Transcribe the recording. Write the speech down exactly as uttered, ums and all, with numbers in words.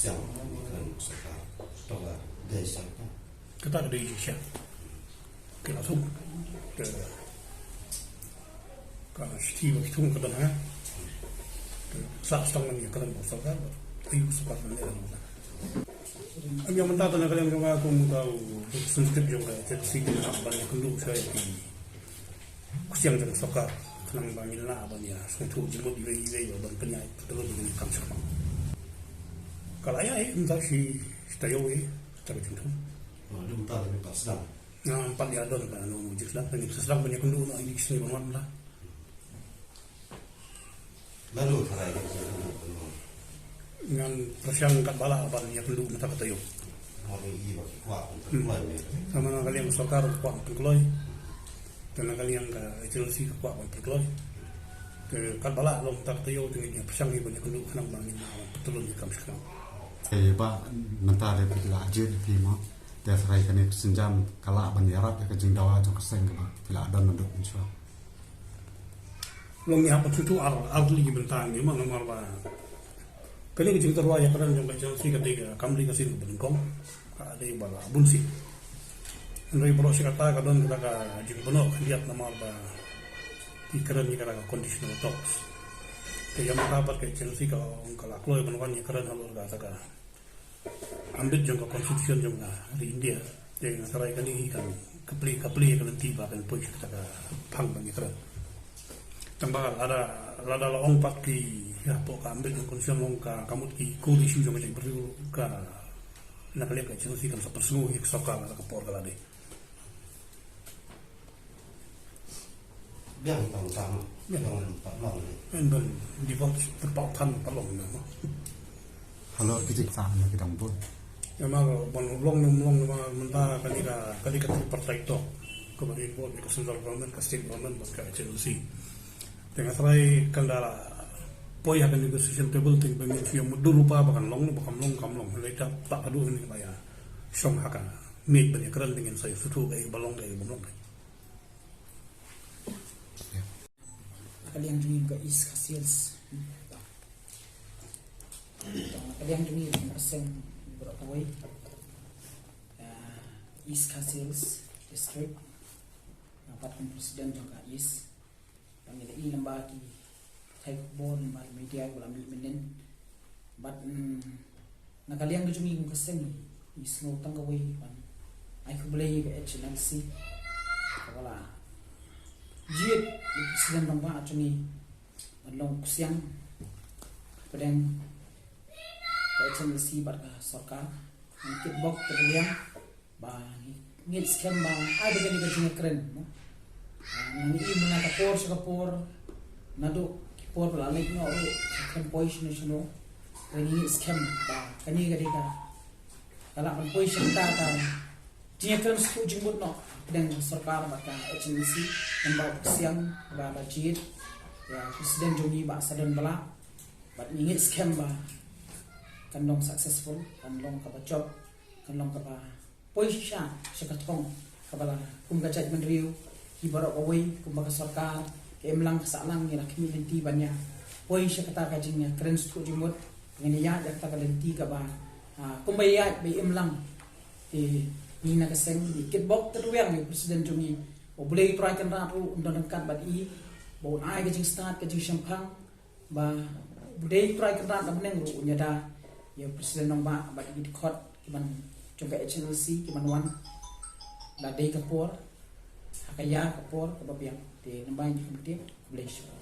Siang, ka sorkar, to ka dei siang. Kata ka dei siang. Ka la thung. Ka, ka shithi ba ki thung ka don ha. Ka sa stang ngan ïa ka don ba sorkar. Ayu sorkar ngan ïa ka don. Am ïa mynta ta na ka liang jong ka kum ka u representative jong ka H L C ki na ban ïa kynduh sha ki. Ku siang jong sorkar, khnang ba ngin lah ban ïa sngewthuh jingmut iwei iwei ba ban pynïaid pyntlun ïa kane ka kam shakmat. Ka la ïa, eh, mynta shi, shi taïew, eh, kata ka jingthoh. Oh, dum ta da mynta sdang. Nga, ym pat ïa don ka, no, no, jingsdang, ka jingsdang ban ïa kynduh, no, ïa ki sngi ban wan mynta. Lano tharai ka jingkynduh, no. Ngan pyrshang katba lah ban ïa kynduh mynta ka taïew. Mo ni i ba ki kwah ban pynkloi ne. Namar na ka liang ka sorkar ka kwah ban pynkloi. Te na ka liang ka H L C ka kwah ban pynkloi. Te katba lah long mynta ka taïew te ngin ïa pyrshang ïa ban ïa kynduh khnang ba ngin ïa pyntlun ïa ka kam shakmat. Te ba mynta de phi la jied phi mo. Te tharai kane ka sienjam ka lah ban ïarap ïa ka jingdawa jong ka seng kaba phi la don naduh mynshuwa. Long ngi hap ban sngewthuh ar, ar tylli ki bynta ngi mo namar ba kane ka jingtyrwa ïakren jong ka H L C ka dei ka kam dei ka sien kaba nyngkong. Ka dei ba la bun sien. Hynrei baroh shi katta ka don kata ka jingpynnoh khyndiat namar ba ki kren ïa kata ka conditional talks. Te ïa mynta pat ka H L C ka ong ka la kloi ban wan ïakren halor kata ka ambit jong ka constitution jong ka ri India. Te nga tharai kane hi kan ka plie, ka plie ka lynti ba kan poi sha kata ka phang ban ïakren. Tang ba lada, lada la ong pat ki hapoh ka ambit jong ka constitution long ka, ka mut ki core issue jong ka jaitbynriew ka na ka liang ka H L C kan sa pynsngew ïa ka sorkar ha ka por ka la dei. Biang tang tang. Biang. Biang tang long. En ban default tang tang long na mo. Halor ki jingtang na ki dang bun. Ïa ma ban long na long na ma mynta kane ka, kane ka tripartite talk. Kaba involve ka central government, ka state government bad ka H L C. Te nga tharai kan da la poi ha ka negotiation table te ban ïa mutdur rupa ba kan long, ba kan long, kan long. Hynrei ta, ta ka duh ni ba ïa shong ha ka miej ban ïakren te ngin sa ïasngewthuh kaei ba long kaei ba ym long. Ka liang jong ngi ka East Khasi Hills. Ka liang jong ngi ka seng baroh kawei. Ah, East Khasi Hills District. Nga pat kum president jong ka East. Ba ngi la i lem bad ki pathai khubor, lem bad ki media, ba la mih mynnin. Bad, mm, na ka liang ka jong ngi kum ka seng, ngi sngew tang kawei ban ai khublei ïa ka H N L C. Kaba la jied ïa u president rangbah jong ngi ban long u ksiang hapdeng ka H N L C bad ka sorkar. Ngi kitbok kitliang ba ngi ngeit skhem ba ai da kane ka jingkren, no. Ah, ngi i mynta ka por sha ka por, naduh ki por ba la leit noh ruh, ka kren poi shano shano. Ngi ngeit skhem ba kane ka dei ka, ka lah ban poi sha kata ka jingkren sngewthuh jingmut noh hapdeng ka sorkar bad ka H N L C, namar ba u ksiang ba la jied ïa u president jong ngi Bah Sadon Bala. Bad ngi ngeit skhem ba kan long successful, kan long kaba jop, kan long kaba poi shisha sha ka thong kaba la kum ka jaitbynriew, ki baroh kawei, kumba ka sorkar, ka imlang ka sahlang ngi la khmih lynti ban ïa poi sha kata ka jingkren sngewthuh jingmut, ngin ïa ïaid ïa kata ka lynti kaba, ah, kumba ïaid ba imlang. Te ngi na ka seng ngi kitbok kyrwiang ïa u president jong ngi, U Blei Trai Kynrad ruh un don ryngkat bad i, ba un ai ka jingstad ka jingshemphang, ba U Blei Trai Kynrad na bneng ruh un ïada ïa u president nongbah bad ïa ki dkhot ki ban jong ka H N L C ki ban wan. La dei ka por ha ka ïa ka por kaba biang. Te namar ngi kham ktieh, khublei shibun.